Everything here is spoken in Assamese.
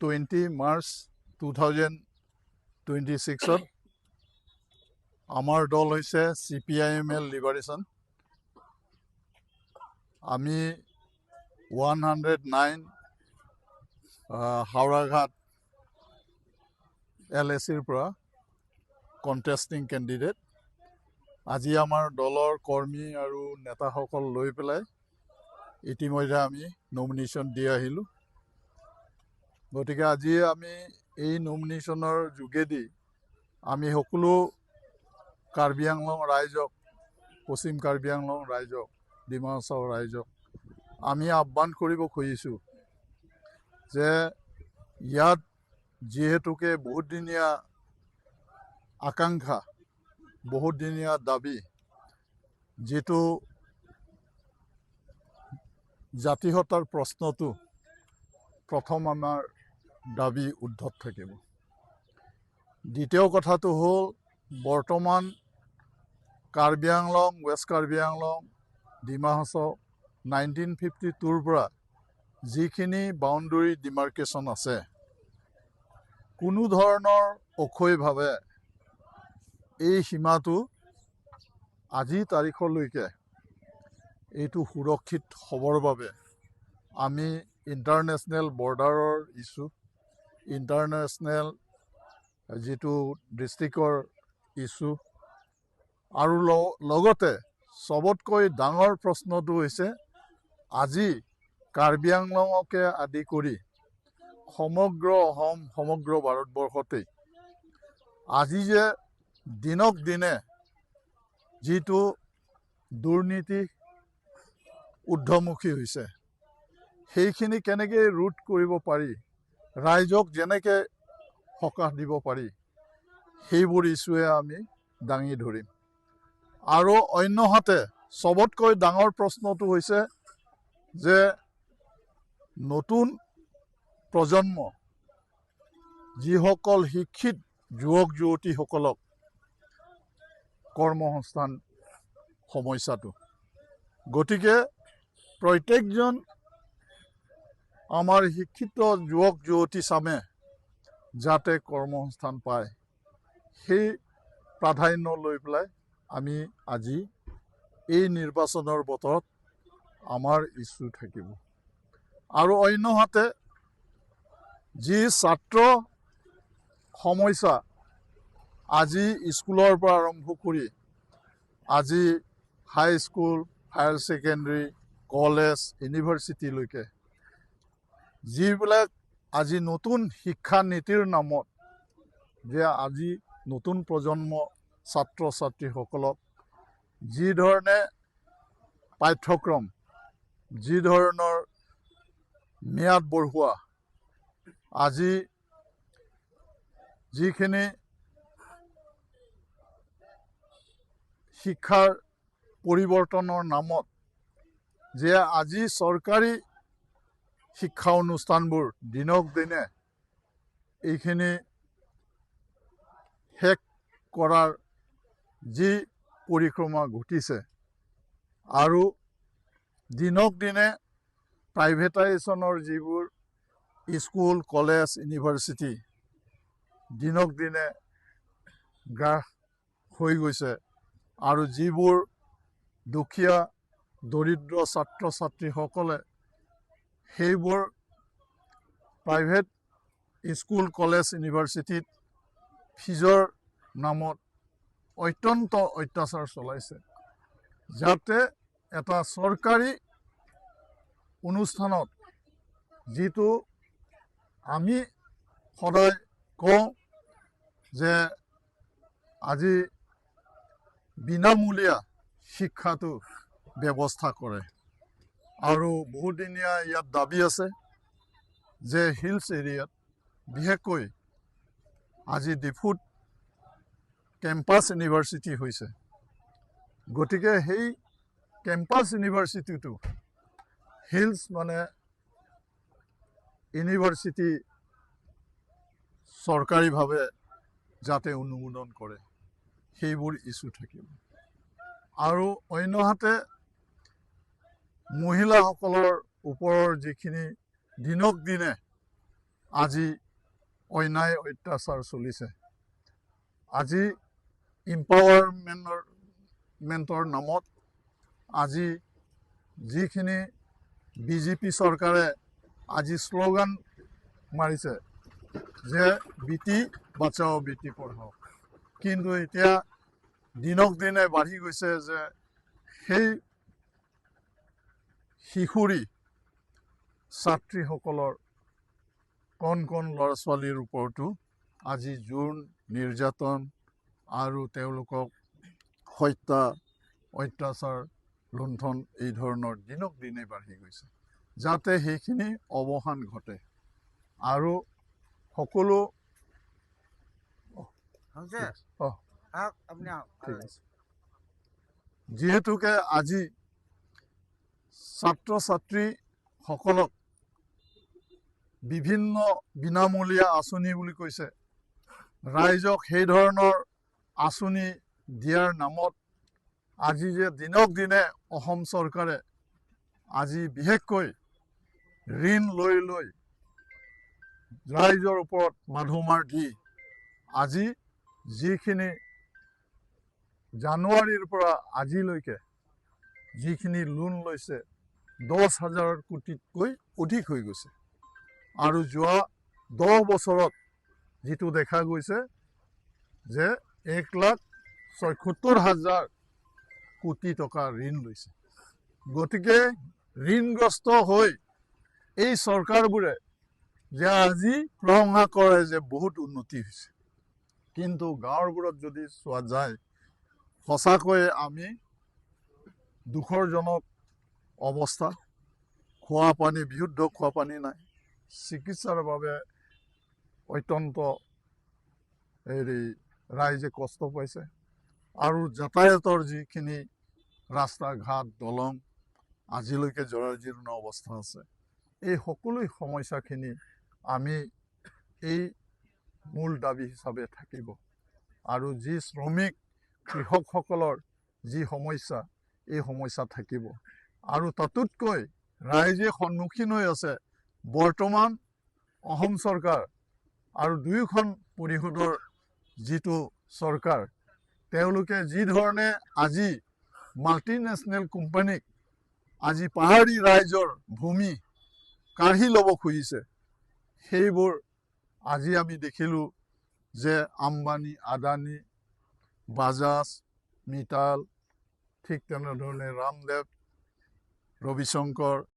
20 March 2026ত। আমাৰ দল হৈছে চিপিআইএমএল লিবাৰেশ্যন। আমি 109 হাওৰাঘাট এলএচিৰ পৰা কণ্টেষ্টিং কেণ্ডিডেট। আজি আমাৰ দলৰ কৰ্মী আৰু নেতাসকল লৈ পেলাই ইতিমধ্যে আমি নমিনেশ্যন দি আহিলোঁ। গতিকে আজি আমি এই নমিনেশ্যনৰ যোগেদি আমি সকলো কাৰ্বি আংলং ৰাইজক, পশ্চিম কাৰ্বি আংলং ৰাইজক, ডিমা হাছাও ৰাইজক আমি আহ্বান কৰিব খুজিছোঁ যে ইয়াত যিহেতুকে বহুতদিনীয়া আকাংক্ষা, বহুতদিনীয়া দাবী, যিটো জাতিসত্তাৰ প্ৰশ্নটো প্ৰথম আমাৰ দাবী উৰ্ধত থাকিব। দ্বিতীয় কথাটো হ'ল, বৰ্তমান কাৰ্বি আংলং, ৱেষ্ট কাৰ্বি আংলং, ডিমা হাছাও 1952ৰ পৰা যিখিনি বাউণ্ডেৰী ডিমাৰ্কেশ্যন আছে, কোনো ধৰণৰ অক্ষয়ভাৱে এই সীমাটো আজিৰ তাৰিখলৈকে এইটো সুৰক্ষিত হ'বৰ বাবে আমি ইণ্টাৰনেশ্যনেল বৰ্ডাৰৰ ইছ্যু, ইণ্টাৰনেশ্যনেল যিটো ডিষ্ট্ৰিক্টৰ ইছ্যু আৰু লগতে চবতকৈ ডাঙৰ প্ৰশ্নটো হৈছে, আজি কাৰ্বি আংলঙকে আদি কৰি সমগ্ৰ অসম, সমগ্ৰ ভাৰতবৰ্ষতেই আজি যে দিনক দিনে যিটো দুৰ্নীতি ঊৰ্ধমুখী হৈছে, সেইখিনি কেনেকৈ ৰোধ কৰিব পাৰি, ৰাইজক যেনেকৈ সকাহ দিব পাৰি, সেইবোৰ ইছ্যুৱে আমি দাঙি ধৰিম। আৰু অন্যহাতে চবতকৈ ডাঙৰ প্ৰশ্নটো হৈছে যে নতুন প্ৰজন্ম, যিসকল শিক্ষিত যুৱক যুৱতীসকলক কৰ্মসংস্থান সমস্যাটো। গতিকে প্ৰত্যেকজন আমাৰ শিক্ষিত যুৱক যুৱতী চামে যাতে কৰ্মসংস্থান পায়, সেই প্ৰাধান্য লৈ পেলাই আমি আজি এই নিৰ্বাচনৰ বতৰত আমাৰ ইছ্যু থাকিব। আৰু অন্যহাতে যি ছাত্ৰ সমস্যা, আজি স্কুলৰ পৰা আৰম্ভ কৰি আজি হাই স্কুল, হায়াৰ ছেকেণ্ডেৰী, কলেজ, ইউনিভাৰ্চিটিলৈকে যিবিলাক আজি নতুন শিক্ষা নীতিৰ নামত যে আজি নতুন প্ৰজন্ম ছাত্ৰ ছাত্ৰীসকলক যি ধৰণে পাঠ্যক্ৰম, যি ধৰণৰ ম্যাদ বঢ়োৱা, আজি যিখিনি শিক্ষাৰ পৰিৱৰ্তনৰ নামত যে আজি চৰকাৰী শিক্ষা অনুষ্ঠানবোৰ দিনক দিনে এইখিনি শেষ কৰাৰ যি পৰিক্ৰমা ঘটিছে আৰু দিনক দিনে প্ৰাইভেটাইজেশ্যনৰ যিবোৰ স্কুল, কলেজ, ইউনিভাৰ্চিটি দিনক দিনে গ্ৰাস হৈ গৈছে আৰু যিবোৰ দুখীয়া দৰিদ্ৰ ছাত্ৰ ছাত্ৰীসকলে সেইবোৰ প্ৰাইভেট স্কুল, কলেজ, ইউনিভাৰ্চিটিত ফিজৰ নামত অত্যন্ত অত্যাচাৰ চলাইছে, যাতে এটা চৰকাৰী অনুষ্ঠানত যিটো আমি সদায় কওঁ যে আজি বিনামূলীয়া শিক্ষাটো ব্যৱস্থা কৰে আৰু বহুদিনীয়া ইয়াত দাবী আছে যে হিলছ এৰিয়াত, বিশেষকৈ আজি ডিফুত কেম্পাছ ইউনিভাৰ্চিটি হৈছে, গতিকে সেই কেম্পাছ ইউনিভাৰ্চিটিটো হিলছ মানে ইউনিভাৰ্চিটি চৰকাৰীভাৱে যাতে অনুমোদন কৰে, সেইবোৰ ইছ্যু থাকিব। আৰু অন্যহাতে মহিলাসকলৰ ওপৰৰ যিখিনি দিনক দিনে আজি অন্যায় অত্যাচাৰ চলিছে। আজি ইম্পাৱাৰমেণ্টৰ নামত আজি যিখিনি বিজেপি চৰকাৰে আজি শ্লোগান মাৰিছে যে "बेटी बचाओ, बेटी पढ़ाओ", কিন্তু এতিয়া দিনক দিনে বাঢ়ি গৈছে যে সেই কিশোৰী ছাত্ৰীসকলৰ, কণ কণ ল'ৰা ছোৱালীৰ ওপৰতো আজি যৌন নিৰ্যাতন আৰু তেওঁলোকক হত্যা, অত্যাচাৰ, লুণ্ঠন এই ধৰণৰ দিনক দিনে বাঢ়ি গৈছে। যাতে সেইখিনি অৱসান ঘটে আৰু সকলো হৈছে। অঁ। আহক, আপুনি আহক। ঠিক আছে। যিহেতুকে আজি ছাত্ৰ ছাত্ৰীসকলক বিভিন্ন বিনামূলীয়া আঁচনি বুলি কৈছে, ৰাইজক সেই ধৰণৰ আঁচনি দিয়াৰ নামত আজি যে দিনক দিনে অসম চৰকাৰে আজি বিশেষকৈ ঋণ লৈ লৈ ৰাইজৰ ওপৰত মাধমাৰ দি আজি যিখিনি জানুৱাৰীৰ পৰা আজিলৈকে যিখিনি লোন লৈছে, 10,000 কোটিতকৈ অধিক হৈ গৈছে। আৰু যোৱা 10 বছৰত যিটো দেখা গৈছে যে 1,76,000 কোটি টকা ঋণ লৈছে। গতিকে ঋণগ্ৰস্ত হৈ এই চৰকাৰবোৰে যে আজি প্ৰশংসা কৰে যে বহুত উন্নতি হৈছে, কিন্তু গাঁৱৰবোৰত যদি চোৱা যায়, সঁচাকৈয়ে আমি দুখৰজনক অৱস্থা। খোৱা পানী, বিশুদ্ধ খোৱা পানী নাই। চিকিৎসাৰ বাবে অত্যন্ত হেৰি ৰাইজে কষ্ট পাইছে। আৰু যাতায়াতৰ যিখিনি ৰাস্তা ঘাট, দলং আজিলৈকে জৰাজীৰ্ণ অৱস্থা আছে। এই সকলো সমস্যাখিনি আমি এই মূল দাবী হিচাপে থাকিব। আৰু যি শ্ৰমিক কৃষকসকলৰ যি সমস্যা, এই সমস্যা থাকিব। আৰু তাতোতকৈ ৰাইজে সন্মুখীন হৈ আছে বৰ্তমান অসম চৰকাৰ আৰু দুয়োখন পৰিষদৰ যিটো চৰকাৰ, তেওঁলোকে যি ধৰণে আজি মাল্টিনেশ্যনেল কোম্পানীক আজি পাহাৰী ৰাইজৰ ভূমি কাঢ়ি ল'ব খুজিছে, সেইবোৰ আজি আমি দেখিলোঁ যে আম্বানী, আদানী, বাজাজ, মিতাল, ঠিক তেনেধৰণে ৰামদেৱ, ৰবিশংকৰ।